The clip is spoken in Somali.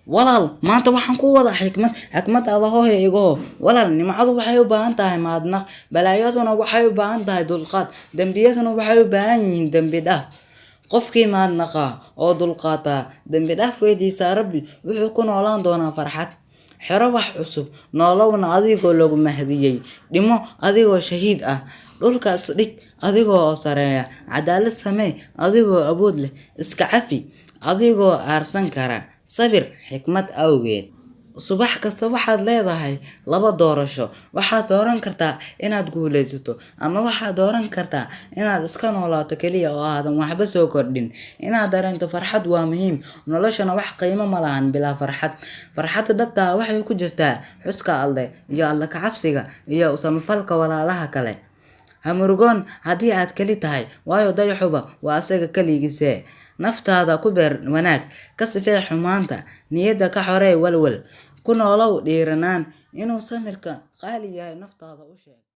Walaal, maanta waxaan ku wadaa xikmad, xikmadaada hooyo igoho. Walaal, nimcadu waxay u baahan tahay mahadnaq, balaayaduna waxay u baahan tahay dulqaad, dembiyaduna waxay u baahan yihiin dembi dhaaf. Qofkii mahadnaqa oo dulqaata, dembi dhaaf weydiista Rabbi, wuxuu ku noolaan doonaa farxad. Xero wax cusub, noolowna adigoo lagu mahdiyey, dhimo adigoo shahiid ah, dhulka is dhig adigoo sareeya, cadaalad samee adigoo awood leh, iska cafi adigoo aarsan kara, sabir xikmad awgeed. Subax kasta waxaad leedahay laba doorasho. Waxaad dooran kartaa inaad guulaysato ama waxaad dooran kartaa inaad iska noolaato kaliya oo aadan waxba soo kordhin. Inaad dareento farxad waa muhiim, noloshana wax qiimo ma lahan bilaa farxad. Farxadda dhabta ah waxay ku jirtaa xuska Alle iyo Alle ka cabsiga iyo u samafalka walaalaha kale. Ha murugoon haddii aad keli tahay, waayo dayaxuba waa asaga kaligiise. Naftaada ku beer wanaag, ka sifee xumaanta, niyadda ka xoree walwal, ku noolow dhiirranaan. Inuu samirka qaali yahay naftaada u sheeg.